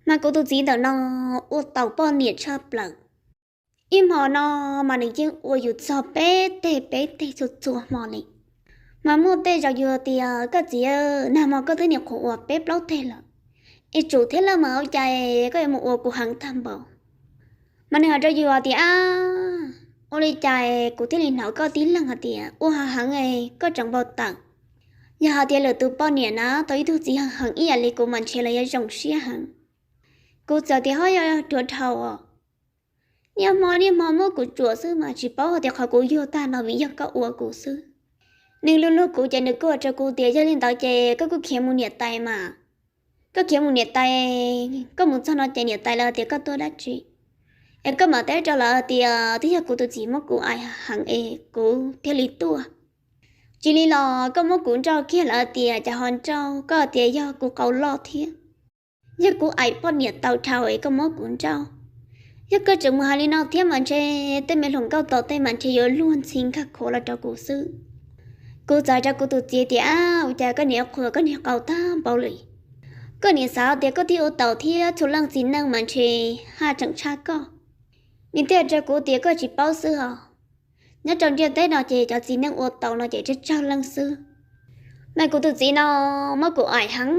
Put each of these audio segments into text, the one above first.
Mas kuv tus txiv ntawm no ua taus poj niam tshaj plaws. Ib hmo no mas nws yeej ua yus txog peb teg peb teg txhua txhua hmo li. Mas muaj tej zaum yus tias, koj txiv, nag hmo koj twb niam qhuav ua peb plaub teg lawm, es tsum thiab lawm mas ua cas koj yuav mus ua kuv heev tag npaum. Mas nws hais rau yus tias, ab, ua li cas kuv thiaj li hnov koj tib leeg hais tias ua heev heev, koj tseem npau taws. Yog hais tias lwm tus poj niam na tau ib tug txiv heev heev ib yam li kuv mas ntshe los yuav zoo siab heev. Kuv txawm tias, ho yog ruam dhau os, niaj hmo niaj hmo muab kuv tsuam xwb mas tsis paub hais tias qhov kuv yuag tag no vim yog koj ua kuv xwb. Nws luag luag kuv ces nws kuj hais rau kuv tias, yog li ntawd ces koj kuj khiav mus niam tais mas. Koj khiav mus niam tais, koj mus txog no ces niam tais lawv tias koj tuaj dab tsi, es koj mam teb rau lawv tias twb yog kuv tus txiv muab kuv aim heev es kuv thiaj li tuaj. Tsis li los koj muab kuv nrauj kiag lawv tias cas ho nrauj, koj tias yog kuv qau loj thiab, yog kuv aim poj niam tau dhau es koj muab kuv nrauj. Yog koj tseem mus hais li no thiab mas ntshe tej me hluas nkauj tom tej mas ntshe yuav luag ntxhi nkag khuav los rau kuv xwb. Kuv txawm hais rau kuv tus txiv tias, ab, ua cas koj niam qhuas koj niag qau tag npaum li. Koj niam xav tias koj thiaj ua tau thiab txhua leej txiv neej mas ntshe haj tseem tshaj koj. Nws thiaj hais rau kuv tias koj tsis paub xwb os, nyob rau ntiaj teb no ces cov txiv neej ua tau no ces tsawg tsawg leej xwb. Mas kuv tus txiv no muab kuv aim heev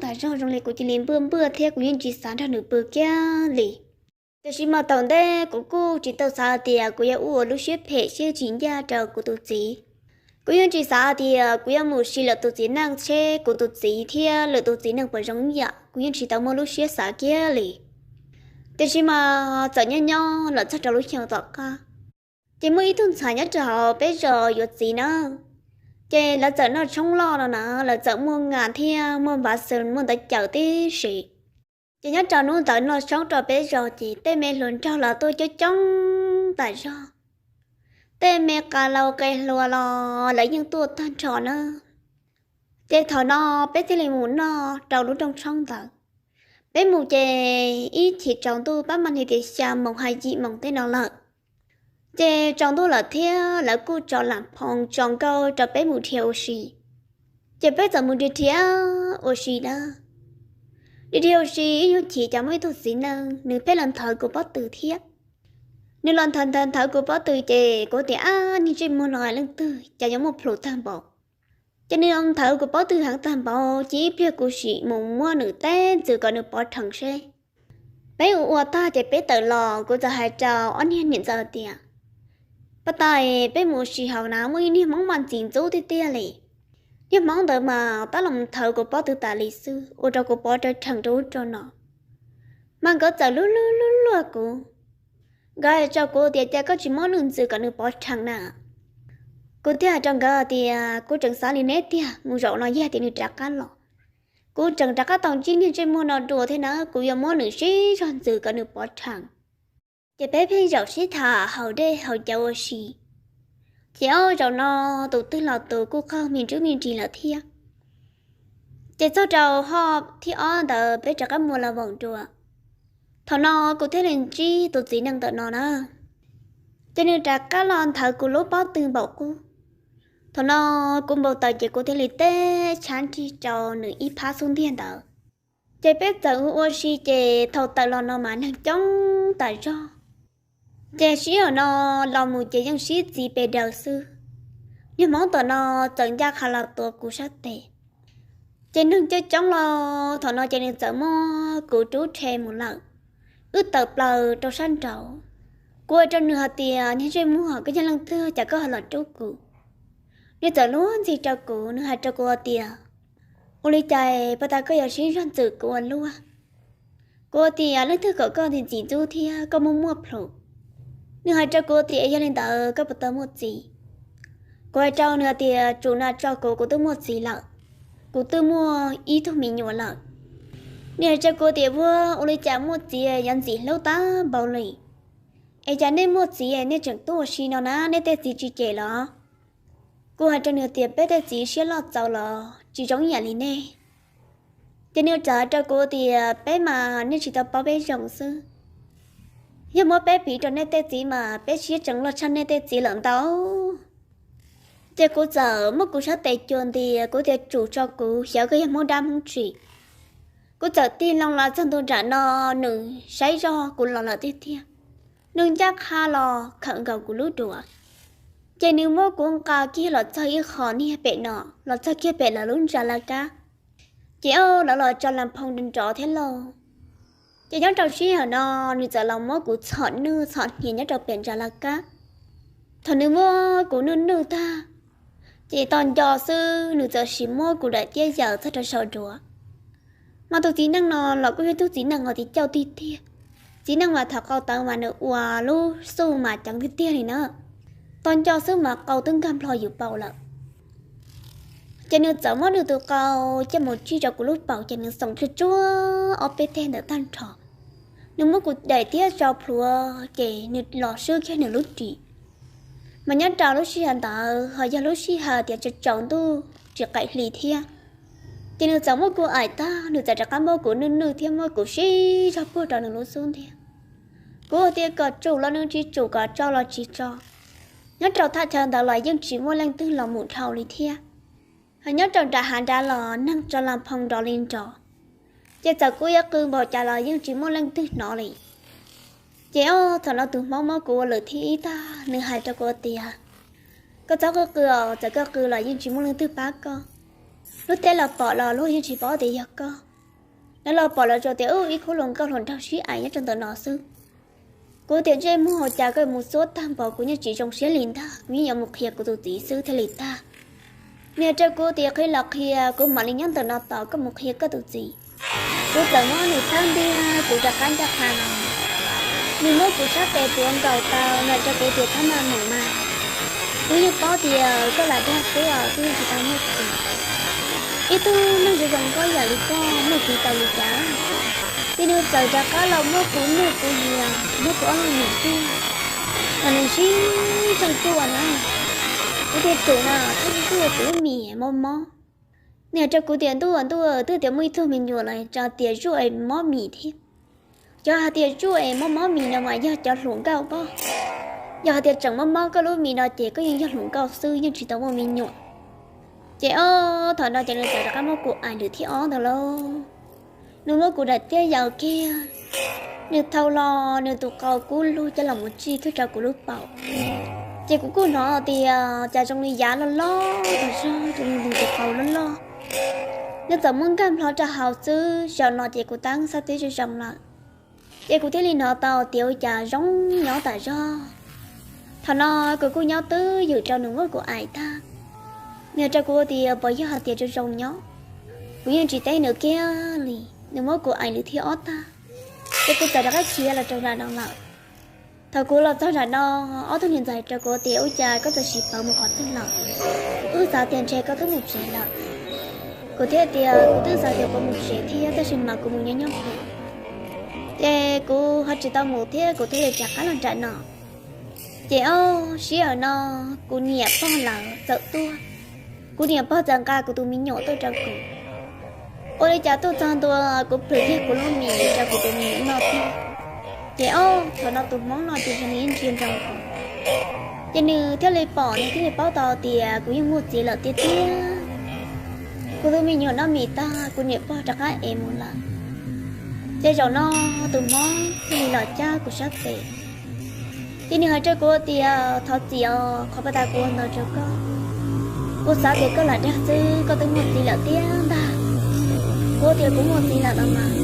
tas zog zoo li kuv cia li npuaj npuaj thiab kuv yeej tsis xav nrog nws pw kiag li. Tiam sis mas thaum ntej kuv kuj tsis tau xav tias kuv yuav ua lub siab phem siab tsis ncaj rau kuv tus txiv. Kuv yeej tsis xav tias kuv yuav mus sim lwm tus txiv neej seb kuv tus txiv thiab lwm tus txiv neej puas zoo ib yam, kuv yeej tsis tau muaj lub siab xav kiag li. Tiam sis mas txawm nyob nyob los txog rau lub xyoo tom qab, ces muaj ib tug ntxhais nyob rau hauv peb zos yuav txiv na, ces lawv txawm noj tshoob loj no na, lawv txawm muaj nas thiab muaj npav xwm muaj ntawv cawm tib si. Ces nyob rau hnub ntawd noj tshoob rau peb zos ces tej me hluas nraug los tuaj coob coob tas zog. Tej me qas laus qe hluas los lawv yeej tuaj tag nrho na. Ces thaum no peb thiaj li mus noj rau lub rooj tshoob ntawd. Peb mus ces ib chim tsaus ntuj pab mam li tias xya moos hais yim moos tej no lawm. Ces tsaus ntuj lawm thiab lawv kuj tso lam phoo tso nkauj rau peb mus dhia ua si. Ces peb txawm mus dhia dhia ua si na. Dhia dhia ua si ib nyuag chim cas muaj ib tug txiv neej nws pheej los nthawv kuv pob tw thiab. Nws los nthawv nthawv nthawv kuv pob tw ces kuv tias, ab, niag ntsej muag no leej twg cas yuav muaj plhus tag npaum. Ces nws los nthawv kuv pob tw heev tag npaum ces ib pliag kuv sim mus muab nws teb ntxwv kom nws pov rhees seb. Peb ua ua tag ces peb tawm los kuv txawm hais rau ob niag niam ntxawm tias, pab tais, peb mus ua si hauv na muaj ib niag hmoob mas ntxim ntxub tiag tiag li. Niag hmoob ntawd mas tab los nthawv kuv pob tw tas li xwb ua rau kuv pov rhees rau ub rau no. Mas nkawd txawm luag luag luag luag kuv. Nkawd hais rau kuv tias cas koj tsis muab nws ntxwv kom nws pov rhees na. Kuv thiaj hais rau nkawd tias kuv tseem xav li neb tiag, mus zaum no yog tias nws rov qab los, kuv tseem rov qab tau ntsib niag ntsej muag no dua thiab na, kuv yuav muab nws sib zog ntxwv kom nws pov rhees. Ces peb pheej zaum sib tham haus dej haus cawv ua si. Ces ob zaum no tus twg los tus kuj qaug me ntsuj me nrig lawm thiab. Ces txog rau hoj thib ob ntawd peb rov qab muaj las voos dua. Thaum no kuv thiaj li ntsib tus txiv neej ntawm no na. Ces nws rov qab los nthawv kuv lub pob tw npaum qub. Thaum no kuv npau taws ces kuv thiaj li teb tshab nrig rau nws ib phab xub ntiag ntawd. Ces peb txawm ua ua si ces thaum tawm los no mas neeg coob tas zog. Ces sij hawm no los mus ces yeej sib txiv pes daws xwb. Niag hmoob tom no txawm ncaj qha los tuav kuv sab tes. Ces neeg coob coob los thaum no ces nws txawm muab kuv rub rhe mus lawm, wb tawm plaws rau sab nraud. Kuv hais rau nws hais tias, niag ntsej muag, koj yog leej twg cas koj ho los rub kuv? Nws txawm luag ntxhi rau kuv, nws hais rau kuv hais tias, ua li cas pab tas koj yuav sib zog ntxwv kuv ua luaj? Kuv tias, leej twg kom koj ntxim ntxim ntxub thiab koj muaj muaj plhus? Nws hais rau kuv tias, yog li ntawd koj puas tau muaj txiv? Kuv hais rau nws hais tias, tsum na tso kuv, kuv twb muaj txiv lawm, kuv twb muaj ib tug me nyuam lawm. Nws hais rau kuv tias, vuag, ua li cas muaj txiv yuav ntxim hlub tag npaum li? Es cas nej muaj txiv nej tseem tuaj ua si no na, nej tej txiv tsis cem los? Kuv hais rau nws tias, peb tej txiv siab loj txaus los tsis zoo ib yam li nej. Ces nws txawm hais rau kuv tias, peb mas nej tsis tau paub peb zoo xwb. Yog muab peb piv rau nej tej txiv mas peb siab tseem loj tshaj nej tej txiv lawm ntau. Ces kuv txawm muab kuv sab tes cua ntias, kuv tias, tsum tso kuv, xyov koj yog hmoob dab hmoob tsi. Kuv txawm tig loo los txog ntua nram no, nws saib zoj kuv los lawm tiag tiag. Nws ncaj qha los khawm nkaus kuv lub duav, ces nws muab kuv nqa kiag los txog ib qho niag pem no, los txog kiag pem lawv lub ntsa laj kab. Ces ob lawv los tso las phoo nrov thiab lauj. Ces nyob rau sij hawm no, nws txawm los muab kuv txhom nwj txhom hniav nyob rau pem ntsa laj kab. Thaum nws muab kuv nwj nwj tag, ces tos nco xwb nws txawm sim muab kuv daim tiab yaws txog rau saum duav. Mas tus txiv neej no los kuj yog tug txiv neej ho tiv cauj tiag tiag. Txiv neej mas thaum qau tawv mas nws ua lub xuj mas ceev tiag tiag li na. Tos nco xwb mas qau twb nkag nplho yus paum lawm. Ces nws txawm muab nws tus qau coj mus tsij rau kuv lub paum, ces nws xoom tsuag tsuag ob peb teg ntawm tag nrho. Nws muab kuv daim tiab tso plhuav, ces nws los swb kiag nws lub ris. Mas nyob rau lub sij hawm ntawd ho yog lub sij hawm tias tsaus ntuj tsis qaim hli thiab. Ces nws txawm muab kuv aim tag, nws txawm rov qab muab kuv nwj nwj thiab muab kuv sib zog puag rau nws lub xub ntiag. Kuv tias kom tsum los nws tsis tsum, kom tso los tsis tso. Nyob rau thaj chaw ntawd los yeej tsis muaj leej twg los mus dhau li thiab. Ho nyob rau nram hav nrad los neeg tso las phoo nrov li nrov, ces txawm kuv yuav qw npaum cas los yeej tsis muaj leej twg hnov li. Ces ob thaum no tus hmoob muab kuv ua lwm thib ib tag, nws hais rau kuv tias, koj txhob qw qw os, txawm koj qw los yeej tsis muaj leej twg pab koj. Luag tej los pom los luag yeej tsis paub tias yog koj. Lawv los pom los tsuas tias ib khub hluas nkauj hluas nraug sib aim nyob rau ntawm no xwb. Kuv tias ntsej muag cas koj mus xuab tag npaum, kuv yeej tsis zoo siab li ntag, kuv yeej yuav mus qhia kuv tus txiv xwb thiaj li tag. Nws hais rau kuv tias qhia los qhia, kuv mam li nyob ntawm no tos koj mus qhia koj tus txiv. Kuv txawm muab nws thawb ntiag, kuv rov qab ncaj qha los, nws muab kuv sab tes tuav nkaus tau, nws hais rau kuv tias txhob maj mus mas, kuv yeej paub tias koj lam dag xwb os, koj yeej tsis tau muaj txiv. Ib tug neeg zoo zoo nkauj yam li koj muaj txiv tau li cas? Ces nws txawm rov qab los muab kuv nwj kuv hniav, muab kuv ob lub mis tiag, mas nws sib zog tuaj na. Kuv tias tsum na, txhob zuaj kuv lub mis mob mob. Nws hais rau kuv tias ntuj ntuj, twb tias muaj ib tug me nyuam los tso tias zuaj es mob mis thiab. Cov hais tias zuaj es mob mob mis no mas yog cov hluas nkauj pob. Yog hais tias tseem mob mob koj lub mis no ces koj yeej yog hluas nkauj xwb, yeej tsis tau muaj me nyuam. Ces ob thaum no ces nws txawm rov qab muab kuv aim lwm thib ob ntawd lauj. Nws muab kuv daim tiab yaws kiag, nws thau hlo nws tus qau kub lug coj los mus tsij kiag rau kuv lub paum. Ces kuv kuj hnov tias cas zoo li yav loj loj tas zog, zoo li nws tus qau loj loj. Nws txawm muab nkag nplho rau hauv xwb, zaum no ces kuv tab xab tib zoo zoo lawm. Ces kuv thiaj li hnov tau tias ua cas zoo nyob tas zog. Thaum no kuv kuj nyob twj ywm rau nws muab kuv aim tag. Nws hais rau kuv tias puas yog hais tias zoo zoo nyob, kuv yeej tsis teb nws kiag li. Nws muab kuv aim lwm thib ob tag, ces kuv txawm rov qab khiav los rau nram no lawm. Thaum kuv los txog nram no, ob tug niam ntxawm hais rau kuv tias ua cas koj txawm sim pawv mus qhov twg lawm? Wb xav tias ntshe koj twb mus tsev lawm. Kuv thiaj tias kuv twb xav tias kuv mus tsev thiab, tab sis mas kuv mus nyob nyob kuv, ces kuv ho tsis tau mus thiab, kuv thiaj li rov qab los nram no. Ces ob sij hawm no kuv niam pog lawv txawm tuaj. Kuv niam pog txawm nqa kuv tus me nyuam tuaj rau kuv. Ua li cas tuaj txog ntua kuv plhws kiag kuv lub mis rau kuv tus me nyuam noj tiag. Ces ob thaum no tus hmoob no ces nws yeej ntsia ntsoov kuv, ces nws thiaj li pom, nws thiaj li paub tau tias kuv yeej muaj txiv lawm tiag tiag. Kuv tus me nyuam noj mis tag, kuv niam pog rov qab ev mus lawm. Ces zaum no tus hmoob thiaj li los cab kuv sab tes, ces nws hais rau kuv tias thov txim os, qhov pas tas kuv ua ntawd rau koj. Kuv xav tias koj lam dag xwb, koj twb muaj txiv lawm tiag ntag. Kuv tias kuv muaj txiv lawm no mas.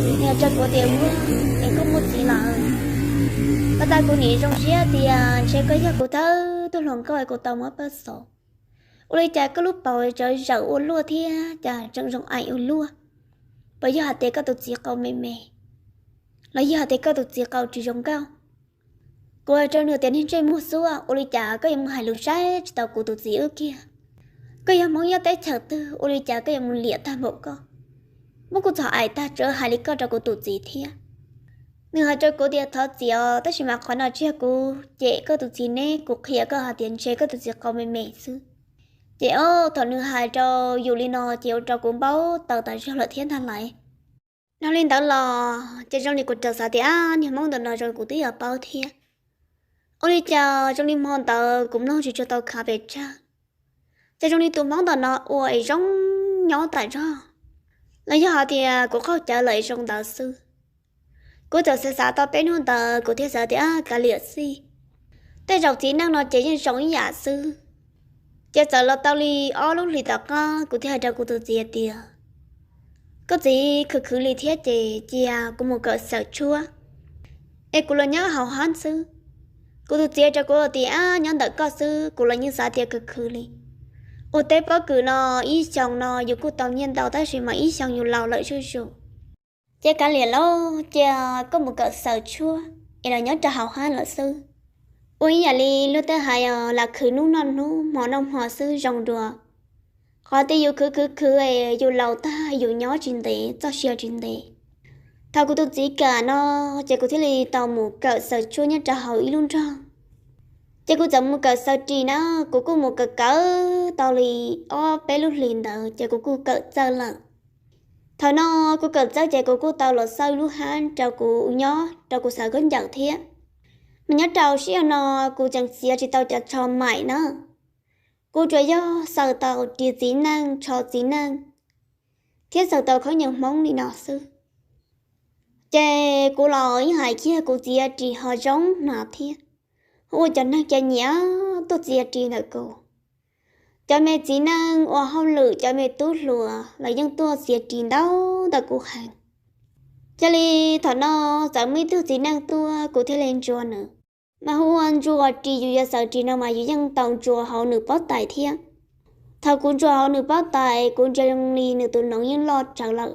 Nws hais rau kuv tias ua, es koj muaj txiv lawm, pas tas kuv nim zoo siab tias ntshe koj yog kuv thawj tug hluas nkauj es kuv tau muab pab xov. Ua li cas koj lub paum tseem zawm ua luaj thiab cas tseem zoo aim ua luaj? Puas yog hais tias koj tus txiv qau me me, los yog hais tias koj tus txiv qau tsis zoo nkauj? Kuv hais rau nws tias niag ntsej muag xuab, ua li cas koj yuav mus hais lus saib tsis taus kuv tus txiv wb kiag? Koj yog hmoob nyob teb chaws twg, ua li cas koj yuav mus liam tag npaum koj? Muab kuv txhom aim tag tseem hais li koj rau kuv tus txiv thiab. Nws hais rau kuv tias thov txim os, tab sis mas qhov no tsis yog kuv cem koj tus txiv ne, kuv qhia koj hais tias ntshe koj tus txiv qau me me xwb. Ces ob thaum nws hais rau yus li no ces ua rau kuv npau taws tas zog lawm thiab ntag lauj. Dhau li ntawd los ces zoo li kuv rov xav tias niag hmoob ntawm no zoo li kuv twb yuav paub thiab. Ua li cas zoo li hmo ntawd kuv mloog tsis tshua tau khav pes tsawg, ces zoo li tus hmoob ntawm no ua es zoo nyob tas zog. los yog hais tias kuv qaug cawv lawm zoo ntawd xwb. Kuv txawm xav xav tau peb hnub ntawd kuv thiaj xav tias kav liam xij, tej zaum txiv neej no ces yeej zoo ib yam xwb. Ces txawm los tau li ob lub hlis tom qab kuv thiaj hais rau kuv tus txiv tias, koj txiv, khwv khwv li thiab ces cia kuv mus kawm xawm tshuab es kuv los nyob hauv hab xwb. Kuv tus txiv rau kuv tias, nyob ntawm koj xwb, kuv los yeej xav tias khwv khwv li. Ua teb pob kws no ib xyoos no yus kuj tau nyiaj ntau tab sis mas ib xyoos yus laus lawm zuj zus. Ces kav liam lauj, cia koj mus kawm xawm tshuab es los nyob rau hauv hab lawm xwb. Ua ib yam li luag tej hais, lam khwv hnub noj hnub hmo noj hmo xwb zoo dua. Qhov tias yus khwv khwv khwv es yus laus tag yus nyob tsis ntev, txoj sia tsis ntev. Thaum kuv tus txiv kam no, ces kuv thiaj li tau mus kawm xawm tshuab nyob rau hauv ib lub nroog. Ces kuv txawm mus kawm xawm ris na, kuv kuj mus kawm kawm tau li ob peb lub hlis ntawd ces kuv kuj kawm txawj lawm. Thaum no kuv kawm txawj ces kuv kuj tau los xawb lub hab rau kuv nyob rau kuv xaws khaub ncaws thiab. Mas nyob rau sij hawm no kuv tseem txiav tsis tau cov tsho maim na. Kuv tsuas yog xaws tau ris txiv neej, tsho txiv neej, thiab xaws tau khaub ncaws Hmoob li no xwb. Ces kuv los yeej hais kiag kuv txiav ris ho zoo hnav thiab, ua cov neeg cov nyiam tuaj txiav ris ntawm kuv. Cov me txiv neej ua hauj lwm, cov me tub hluas los yeej tuaj txiav ris ntau ntawm kuv heev. Cia li thaum no txawm muaj ib tug txiv neej tuaj kuv thiaj li ntsuas nws. Mas hu ua ntsuas ris, yus yuav xaws ris no mas yus yeej tau ntsuas hauv nws pob tais thiab. Thaum kuv ntsuas hauv nws pob tais kuv ntsia zoo li nws tus noov yeej loj tsawv lawm.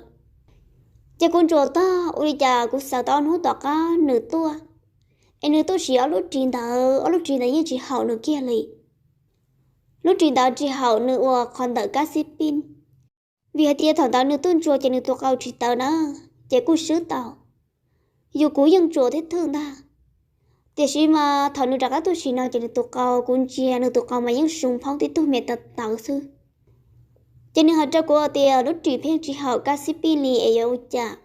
Ces kuv ntsuas tag ua li cas kuv xaws tau ob hnub tom qab nws tuaj, es nws tuaj siv ob lub ris ntawd, ob lub ris ntawd yeej tsis haum nws kiag li. Lub ris ntawd tsis haum nws ua qhov ntawm kab xib pij. Vim hais tias thaum ntawd nws tuaj ntsuas ces nws tus qau tsis tawv na, ces kuj swb tau. Yus kuv yeej ntsuas thiab thwj ntag. Tiam sis mas thaum nws rov qab tuaj siv no ces nws tus qau, kuv ntsia nws tus qau mas yeej su phoob tib tug me tawv tawv xwb. Ces nws hais rau kuv tias lub ris pheej tsis haum kab xib pij li es yuav ua cas,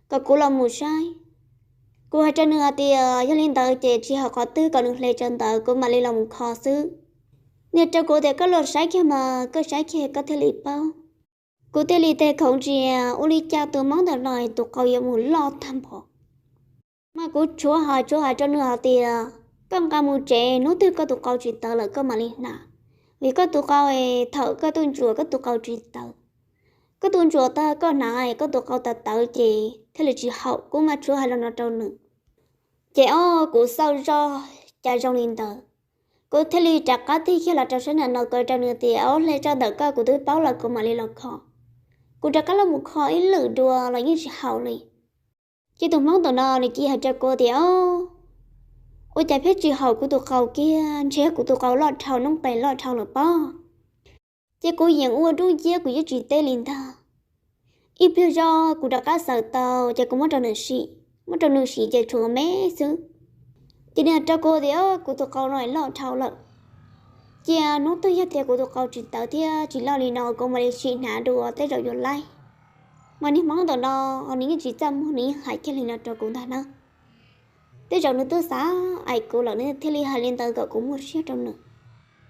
kom kuv los mus saib. Kuv hais rau nws hais tias yog li ntawd ces tsis haum qhov twg, kom nws hle rau ntawd kuv mam li los mus kho xwb. Nws hais rau kuv tias koj los saib kiag mas, koj saib kiag koj thiaj li paub. Kuv thiaj li tes khoov ntsia ua li cas tus hmoob ntawm no tus qau yuav mus loj tag npaum. Mas kuv tshuav hais tshuav hais rau nws hais tias koj nqa mus tsev, hnub twg koj tus qau tsis tawv lawm koj mam li hnav. Vim koj tus qau, thaum koj tuaj ntsuas koj tus qau tsis tawv. Koj tuaj ntsuas tag koj hnav koj tus qau tawv tawv ces thiaj li tsis haum. Kuv mas tshuav hais li no rau nws. Ces ob kuv xauj zoj cas zoo li ntawd, kuv thiaj li rov qab tig kiag los rau sab nram no kuv rau nws tias ob hle rau ntawm koj, kuv twb paub lawm kuv mam li los kho. Kuv rov qab los mus kho ib lwm dua los yeej tsis haum li. Ces tus hmoob ntawm no nws cia hais rau kuv tias ob, ua cas pheej tsis haum kuv tus qau kiag, ntshe yog kuv tus qau loj dhau, noob qes loj dhau lawm pob. Ces kuv yeej ua dub nciab kuv yeej tsis teb li ntag. Ib pliag zog kuv rov qab xaws tau ces kuv muab rau nws sim, muab rau nws sim ces tshuav me xwb. Ces nws hais rau kuv tias kuv tus qau no loj dhau lawm, cia hnub twg yog tias kuv tus qau tsis tawv thiab tsis loj li no kuv mam li sim hnav dua tej zaum yuav laib. Mas niag hmoob ntawm no nws yeej tsis txaj muag, nws yeej hais kiag li no rau kuv ntag na. Tej zaum nws twb xav aim kuv lawm nws thiaj li hais li ntawd kom kuv muaj siab rau nws.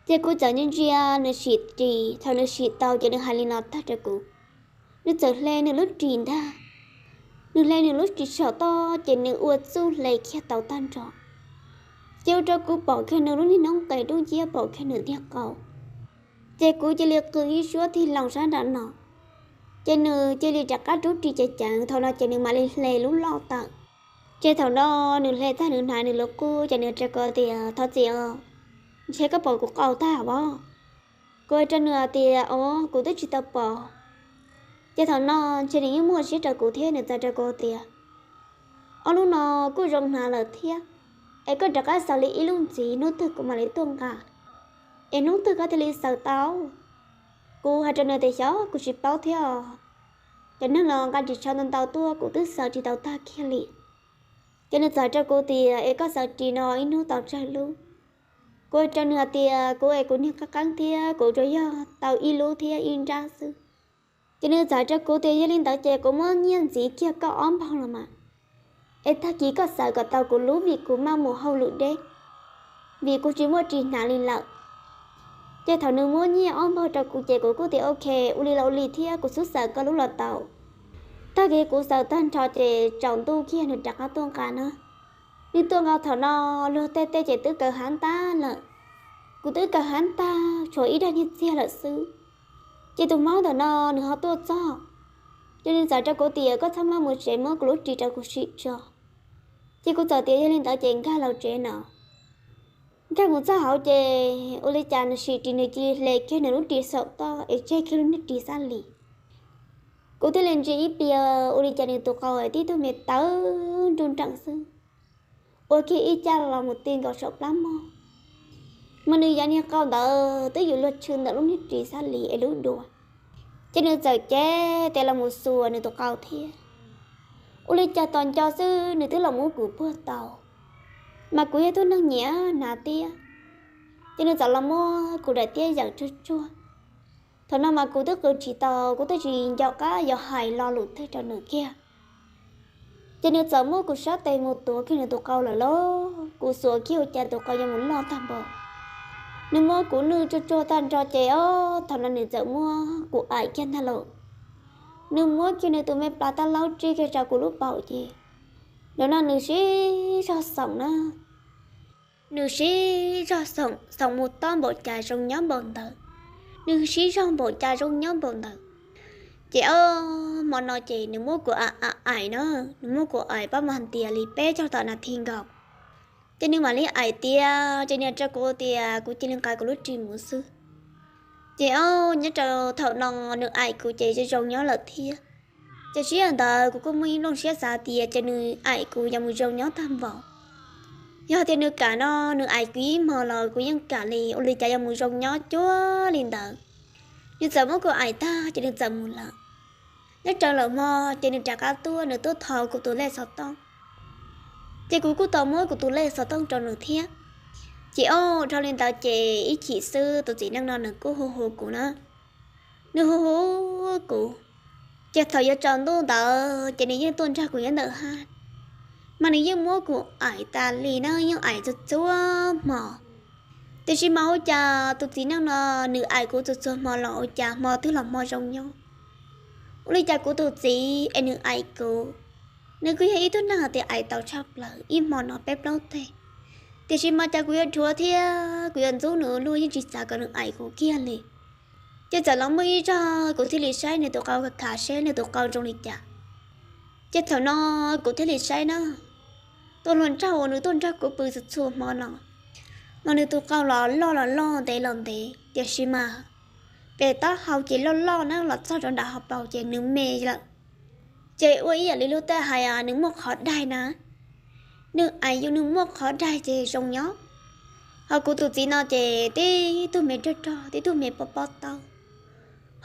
Ces kuv txawm ntsia ntsia nws sim ris, thaum nws sim tau ces nws hais li no tag rau kuv. Nws txawm hle nws lub ris ntag, nws hle nws lub ris saum toj ces nws ua txuj hle kiag tau tag nrho. Ces ua rau kuv pom kiag nws lub niag noob qes dub nciab, pom kiag nws tiag qau. Ces kuv cia li qw ib suab tig loo sab nram no, ces nws cia li rov qab rub ris ceev ceev, thaum no ces nws mam li hle lub loj tawm. Ces thaum no nws hle tag nws hnav nws lub qub ces nws rau kuv tias thov txim os, ntshe koj pom kuv qau tag os. Kuv hais rau nws tias o, kuv twb tsis tau pom. Ces thaum no ntshe nws yeej muaj siab rau kuv thiab nws txawm rau kuv tias ob lub no kuj zoo hnav lawm thiab, es koj rov qab xaws li ib lub ntxiv, hnub twg kuv mam li tuaj nqa, es hnub twg koj thiaj li xaws tau. Kuv hais rau nws tias xyov, kuv tsis paub thiab os. Cov neeg no nqa ris tsho ntau ntau tuaj kuv twb xaws tsis tau tag kiag li. Ces nws txawm hais rau kuv tias es koj xaws ris no ib hnub tau tsawg lub? Kuv hais rau nws hais tias kuv es kuv niag qab qeeb thiab kuv tsuas yog tau ib lub thiab ib nrab xwb. Ces nws txawm hais rau kuv tias yog li ntawd ces kuv muab nyiaj ntxiv kiag koj ob npaug los mas, es tag kis koj xaws kom tau kuv lub vim kuv maj mus hauj lwm deb, vim kuv tsis muaj ris hnav li lawm. Ces thaum nws muab nyiaj ob npaug rau kuv ces kuv kuj tias ok, ua li los ua li thiab, kuv xub xaws koj lub los tau. Tag kis kuv xaws tag nrho ces tsaus ntuj kiag nws rov qab tuaj nqa na. Nws tuaj nqa thaum no luag tej teb ces twb kaw hav ntag lawm. Kuv twb kaw hav ntag tshuav ib daim niag txiag lawm xwb. Ces tus hmoob ntawm no nws ho tuaj txog, ces nws txawm rau kuv tias koj txhob maj mus tsev, muab kuv lub ris rau kuv sim tso. Ces kuv txawm tias yog li ntawd ces nkag los tsev no. Nkag mus txog hauv ces ua li cas nws sim ris nws cia li hle kiag nws lub ris saum toj es tseg kiag lub niag ris xab lis. Kuv thiaj li ntsia ib pliag ua li cas nws tus qau tib tug me tawv nruj nreem xwb, ua kiag ib caj los mus ti nkaus saum plab mog. Mas nws yav niag qau ntawd twb yuav luag tshwm ntawm lub niag ris xab lis es lub dua, ces nws txawm cev tes los mus xuas nws tus qau thiab. Ua li cas tos nco xwb nws twb los muab kuv puag tau, mas kuv yog tug neeg nyiam hnav tiab, ces nws txawm los muab kuv daim tiab yawm tsuag tsuag. Thaum no mas kuv twb qw tsis tau, kuv twb tsis nco qab yuav hais lo lus twg rau nws kiag. Ces nws txawm muab kuv sab tes mus tuav kiag nws tus qau lawm lauj, kuv xuas kiag ua cas tus qau yuav mus loj tag npaum. Nws muab kuv nwj tsuag tsuag tag nrho ces ob thaum no nws txawm muab kuv aim kiag ntag lauj. Nws muab kiag nws tus me plas tab laub tsij kiag rau kuv lub paum ces, nim no nws sib zog xoom na. Nws sib zog xoom, xoom mus tob npaum cas zoo nyob npaum ntawd, nws sib zog npaum cas zoo nyob npaum ntawd. Ces ob hmo no ces nws muab kuv aim aim na, nws muab kuv aim pab mas ntias li peb caug tom nas this nkaus. Ces nws mam li aim tias, ces nws rau kuv tias kuv cia li nqa kuv lub ris mus xwb. Ces ob nyob rau thaum no nws aim kuv ces zoo zoo nyob lawm thiab. Ces sij hawm ntawd kuv kuj muaj ib nplooj siab xav tias ces nws aim kuv yuav mus zoo nyob tag npaum. Yog tias nws kam no, nws aim kuv ib hmo los kuv yeej kam li, ua li cas yuav mus zoo nyob cuag li ntawd. Nws txawm muab kuv aim tag ces nws txawm mus lawm. Nyob rau lawm hmo ces nws rov qab tuaj, nws tuaj thov kuv tus lej xov tooj. Ces kuv kuj tau muab kuv tus lej xov tooj rau nws thiab. Ces ob dhau li ntawd ces ib chim xwb tus txiv neej no nws kuj hu hu kuv na. Nws hu hu kuv, ces thaum yuav tsaus ntuj ntawd ces nws yeej tuaj nrog kuv nyob ntawm hab, mas nws yeej muab kuv aim tas li na, yeej aim txhua txhua hmo. Tiam sis mas ua cas tus txiv neej no nws aim kuv txhua txhua hmo los ua cas hmo twg los hmo zoo nyob. Ua li cas kuv tus txiv es nws aim kuv, nws kuj yog ib tug neeg hais tias aim tau tshaj plaws ib hmo no peb plaub teg, tiam sis mas cas kuv yuav dhuav thiab kuv yuav ntxub nws ua luaj, yeej tsis xav kom nws aim kuv kiag li. Ces txawm los muaj ib zaug kuv thiaj li saib nws tus qau khav khav seb nws tus qau zoo li cas. Ces thaum no kuv thiaj li saib na, tus hluas nraug uas nws tuaj nrog kuv pw txhua txhua hmo no, mas nws tus qau los loj los loj ntev los ntev, tiam sis mas pem taub hau ces loj loj na, los txog rau nram hauv paus ces nws me lawm. Ces ua ib yam li lub tej hais nws muaj qhov daig na, nws aim yus nws muaj qhov daig ces zoo nyob. Ho kuv tus txiv no ces tib tug me rog rog, tib tug me pob pob taub,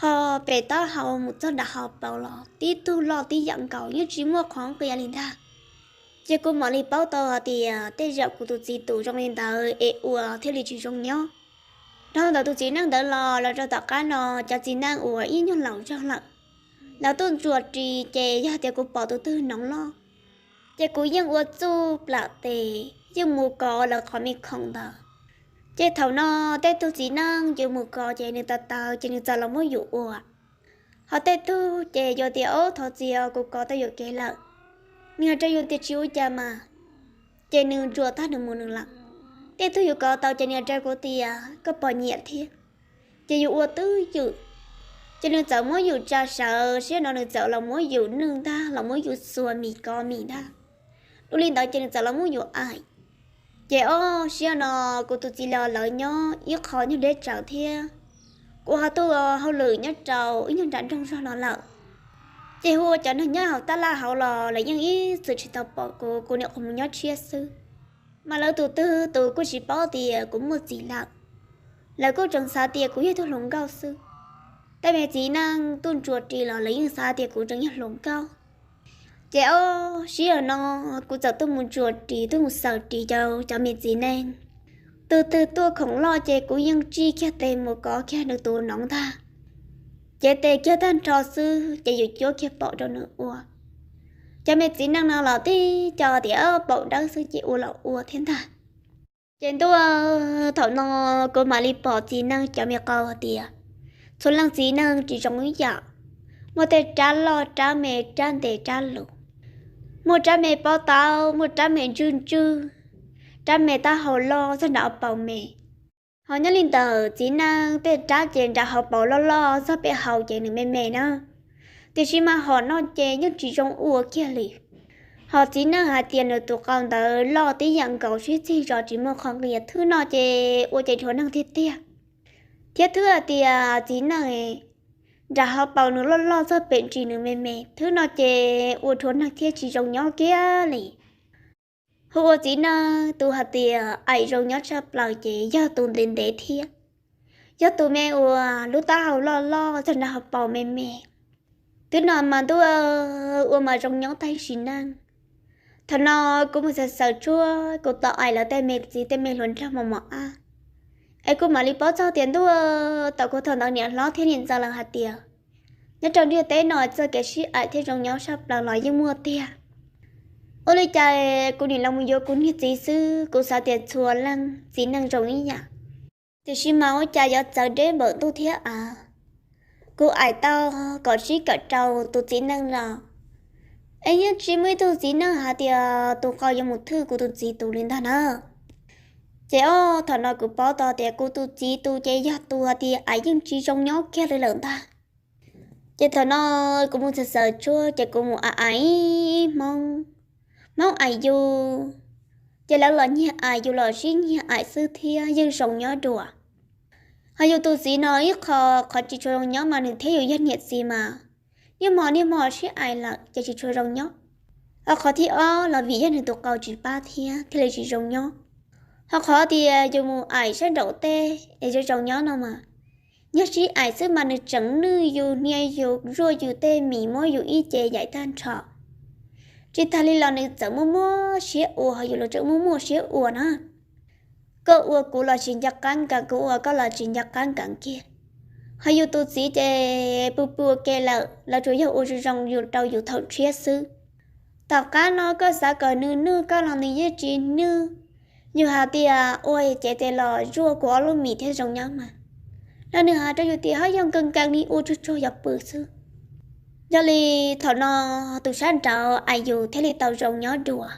ho pem taub hau mus txog nram hauv paus los tib tug loj tib yam nkaus, yeej tsis muaj qhov nqia li ntag. Ces kuv mam li paub tau hais tias tej zaum kuv tus txiv tus zoo li ntawd es ua thiaj li tsis zoo nyob. Dhau ntawm tus txiv neej ntawd los, los rau tom qab no, cov txiv neej uas ib nyuag laus zog lawm, lawv tuaj ntsuas ris ces yog tias kuv pom tus twg noov loj, ces kuv yeej ua txuj plam tes yeej mus kov lawv qhov me khoom ntawd. Ces thaum no tej tug txiv neej ces mus kov ces nws tawv tawv ces nws txawm los muab yus ua. Ho tej tug ces yus tias, ob, thov txim os, kuv kov tau yuam kev lawm, nws hais rau yus tias tsis ua cas mas, ces nws ntsuas tag nws mus nws lawm. Tej tug yus kov tau ces nws hais rau kuv tias koj pom nyiam thiab, ces yus ua twj ywm. Ces nws txawm muab yus tsa sawv, sij hawm no nws txawm los muab yus nwj ntag, los muab yus xuas mis kov mis ntag. Dua li ntawd ces nws txawm los muab yus aim. Ces ob, sij hawm no kuv tus txiv los lawv nyob ib qho nyuag deb tsawv thiab, kuv ho tuaj hauj lwm nyob rau ib nyuag nram nroog zog no lawm. Ces hu ua cov neeg nyob hauv tab laj hauv los lawv yeej ib txwm tsis tau pom kuv, kuv nyuam qhuav mus nyob tshiab xwb. Mas lawv tus twg tus kuj tsis paub tias kuv muaj txiv lawm, lawv kuj tseem xav tias kuv yog tug hluas nkauj xwb. Tej me txiv neej tuaj ntsuas ris los lawv yeej xav tias kuv tseem yog hluas nkauj. Ces ob, sij hawm no kuv txawm tuaj mus ntsuas ris, tuaj mus xaws ris rau cov me txiv neej. Tus twg tuaj khoom loj ces kuv yeej tsij kiag tes mus kov kiag nws tus noov ntag. Cev tes kiag tag nrho xwb ces yus cuab kiag paum rau nws ua. Cov me txiv neej no los tib co tias paum dawb xwb ces ua los ua thiab ntag. Ces ntuj, thaum no kuv mam li pom txiv neej cov me qau hais tias txhua leej txiv neej tsis zoo ib yam. muaj tej rab loj rab me, rab ntev rab luv, muaj rab me pob taub, muaj rab me ntswj ntswj, rab me taub hau loj txog nram hauv paus me. Ho nyob li ntawm txiv neej tej rab ces nram hauv paus loj loj txog pem hau ces nws me me na, tiam sis mas hom no ces yeej tsis zoo ua kiag li. Ho txiv neej hais tias nws tus qau ntawd loj tib yam nkaus sib txig zos tsis muaj qhov nqia, thwb no ces ua ces dhuav neeg tiag tiag. Thiab thwb hais tias txiv neej nram hauv paus nws loj loj txog pem ntsis nws me me, thwb no ces ua dhuav neeg thiab tsis zoo nyob kiag li. Hu ua txiv neej tus hais tias aim zoo nyob tshaj plaws ces yog tus ntev ntev thiab, yog tus me uas lub taub hau loj loj txog nram hauv paus me me. Twb no mas ntuj, ua mas zoo nyob tag sim neej. Thaum no kuv mus xaws xaws tshuaj, kuv tau aim lawv tej me txiv tej me hluas nraug mos mos ab, es kuv mam li paub txog tias ntuj, tau kuv thaum ntawd niam hlob thiab niam ntxawm lawv hais tias nyob rau ntiaj teb no txoj kev sib aim thiab zoo nyob sab plaws los yeej muaj tiag. Ua li cas kuv nim los mus yuav kuv niag txiv xwb, kuv xav tias txhua leej txiv neej zoo ib yam, tiam sis mas ua cas yuav txawv deb npaum ntuj thiab av. Kuv aim tau kaum tsib kaum rau tus txiv neej no, es yeej tsis muaj ib tug txiv neej hais tias tus qau yuav mus thwb kuv tus txiv tus li ntag na. Ces ob thaum no kuv paub tau tias kuv tus txiv tus ces yog tus hais tias aim yeej tsis zoo nyob kiag li lawm ntag. Ces thaum no kuv mus xaws xaws tshuaj ces kuv mus aim aim ib hmoob, hmoob aim yus, ces lawv los nyiag aim yus los sib nyiag aim xwb thiab yeej zoo nyob dua. Ho yus tus txiv no ib qho, qhov tsis tshua zoo nyob mas nws thiab yus yog niam txiv mas niaj hmo niaj hmo sib aim lawm ces tsis tshua zoo nyob. Ho qhov thib ob los vim yog nws tus qau tsis pab thiab thiaj li tsis zoo nyob. Ho qhov tias yus mus aim sab nraum teb es zoo zoo nyob no mas, yog sib aim xwb mas nws tseem nwj yus hnia yus zuaj yus tej mis muab yus ib ce yaim tag nrho. Tsis tas li los nws txawm muaj muaj siab ua, ho yus los tseem muaj muaj siab ua na. Koj ua kuv los tsis nco qab nkees, kuv ua koj los tsis nco qab nkees kiag. Ho yus tus txiv ces pw pw ua ke lawm los tsuas yog ua zoo zoo yus rau yus thaum tshiab xwb. Tom qab no koj xav kom nws nwj koj los nws yeej tsis nwj. Yus hais tias ua cev tes los zuaj kuv ob lub mis thiab zoo nyob mas, los nws hais rau yus tias ho yog nkees nkees li, ua tsuag tsuag yuav pw xwb. Yog li thaum no tus sab nraud aim yus thiaj li tau zoo nyob dua.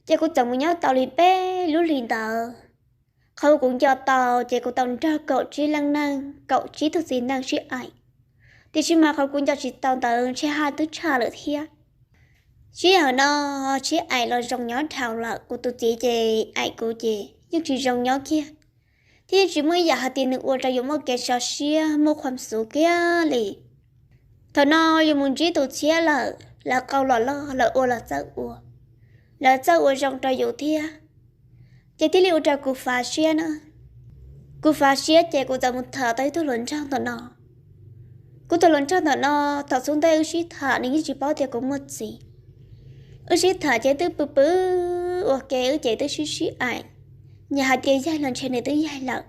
Ces kuv txawm mus nyob tau li peb lub hlis ntawd. Qhov kuv nco tau ces kuv tau nrog kaum tsib leej neeg, kaum tsib tug txiv neej sib aim. Tiam sis mas qhov kuv nco tsis tau ntawd ntshe haj twb tshaj lawm thiab. Sij hawm no sib aim los zoo nyob dhau lawm, kuv tus txiv ces aim kuv ces yeej tsis zoo nyob kiag, thiab yeej tsis muaj ib yam hais tias nws ua rau yus muaj kev sov siab muaj khuam xuv kiag li. Thaum no yus mus ntsib tus tshiab lawm, lawv qau los loj, lawv ua los txawj ua, lawv txawj ua zoo rau yus thiab, ces thiaj li ua rau kuv fav siab na. Kuv fav siab ces kuv txawm mus tham tau ib tug hluas nraug ntawm no. Kuv tus hluas nraug ntawm no, thaum xub ntiag wb sib tham nws yeej tsis paub tias kuv muaj txiv. Wb sib tham ces twb pw pw ua ke, wb ces twb sib sib aim, nyias hais tias yaig los ntshe nws twb yaig lawm.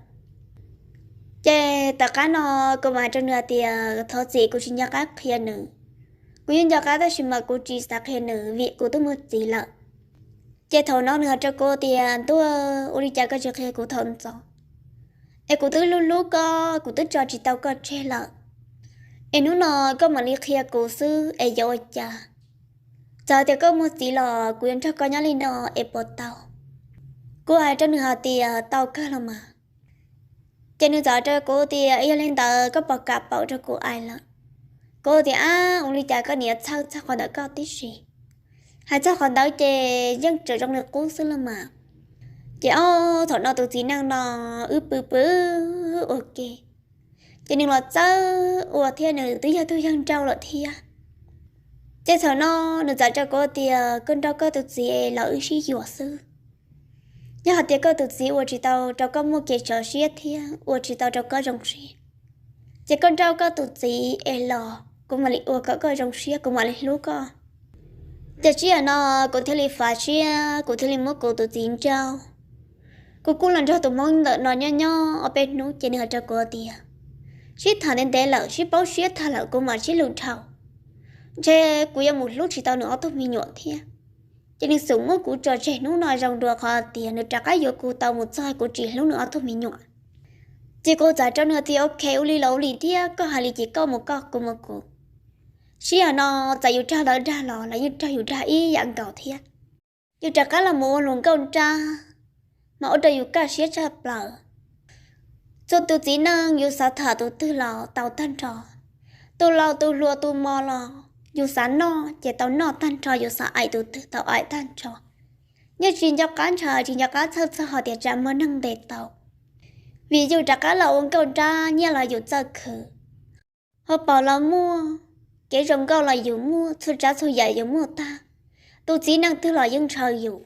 Ces tom qab no kuv mam hais rau nws hais tias thov txim, kuv tsis nco qab qhia nws. Kuv yeej nco qab tab sis mas kuv tsis xav qhia nws vim kuv twb muaj txiv lawm. Ces thaum no nws hais rau kuv tias ntuj, ua li cas koj tsis qhia kuv thaum ntxov, es kuv twb hlub hlub koj, kuv twb tso tsis tau koj tseg lawm, es hnub no koj mam li qhia kuv xwb es yuav ua cas? Txawm tias koj muaj txiv los kuv yuav nrog koj nyob li no es puas tau? Kuv hais rau nws hais tias tau kawg los mas. Ces nws txawm hais rau kuv tias yog li ntawd koj puas kam paum rau kuv aim lawm? Kuv tias ab, ua li cas koj niaj txhawj txog qhov ntawd koj tib si? Hais txog qhov ntawd ces yeej tseem zoo li qub xwb los mas. Ces ob thaum no tus txiv neej no wb pw pw ua ke, ces nws los txawj ua thiab nws twb yog tug yawg nrauj lawm thiab. Ces thaum no nws txawm rau kuv tias koj nrauj koj tus txiv los wb sib yuav xwb. Yog hais tias koj tus txiv ua tsis tau rau koj muaj kev sov siab thiab ua tsis tau rau koj zoo siab, ces koj nrauj koj tus txiv es los kuv mam li ua kom koj zoo siab, kuv mam li hlub koj. Ces sij hawm no kuv thiaj li fav siab, kuv thiaj li muab kuv tus txiv nrauj. Kuv kuj los nrog tus hmoob ntawm no nyob nyob ob peb hnub ces nws hais rau kuv tias sib tham ntev ntev lawm, sib paub siab tag lawm kuv mam sib lug dhau, ntshe kuv yuav mus hlub tsis tau nws ob tug me nyuam thiab. Ces nws xub muab kuv tso tseg hnub no zoo dua qhov tias nws rov qab yuav kuv tau mus txog kuv tsis hlub nws ob tug me nyuam. Ces kuv txawm rau nws tias ok, ua li los ua li thiab, koj hais li ces koj mus koj, kuv mus kuv. Sij hawm no txawm yus raug lawv dag los lawv yeej raug yus dag ib yam nkaus thiab. Yus rov qab los mus ua hluas nkauj nrab, mas ua rau yus kaj siab tshaj plaws. Txhua tus txiv neej yus xav tham tus twg los tau tag nrho. Tus laus tus hluas tus mos los yus xav noj ces tau noj tag nrho, yus xav aim tus twg tau aim tag nrho. Yeej tsis nco qab ntshaw tsis nco qab txhawj txog hais tias tsam muaj neeg ntes tau. Vim yus rov qab los ua nkauj nrab, nyiaj los yus txawj khwv, hauv paus los muaj, kev zoo nkauj los yus muaj, txhua tsav txhua yam yus muaj tag. Tus txiv neej twg los yeej ntshaw yus,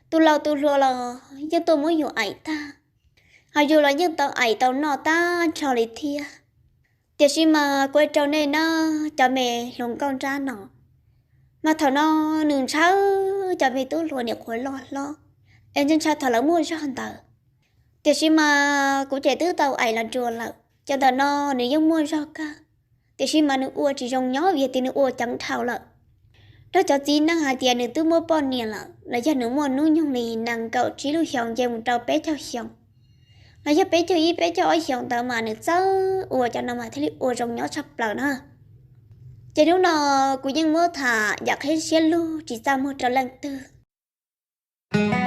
tus laus tus hluas los yeej tuaj muab yus aim tag, hos yus los yeej tau aim tau noj tag nrho li thiab. Tiam sis mas kuv hais rau nej nawb cov me hluas nkauj nrab no, mas thaum no nws ntshaw cov me tub hluas niam qhuav loj hlob, es ntshaw ntshaw thaum lawv muaj zog ntawd. Tiam sis mas kuv ces twb tau aim los dua lawm, cov ntawm no nws yeej muaj zog kawg, tiam sis mas nws ua tsis zoo nyob vim tias nws ua ceev dhau lawm. Rau cov txiv neej hais tias nws twb muaj poj niam lawm los yog nws muaj hnub nyoog li nees nkaum tsib lub xyoos nce mus rau peb caug xyoo, los yog peb caug ib peb caug ob xyoos ntawd mas nws txawj ua cov no mas thiaj li ua zoo nyob tshaj plaws na. Ces hnub no kuv yeej muab tham yam qhib siab lug tsis txaj muag rau leej twg.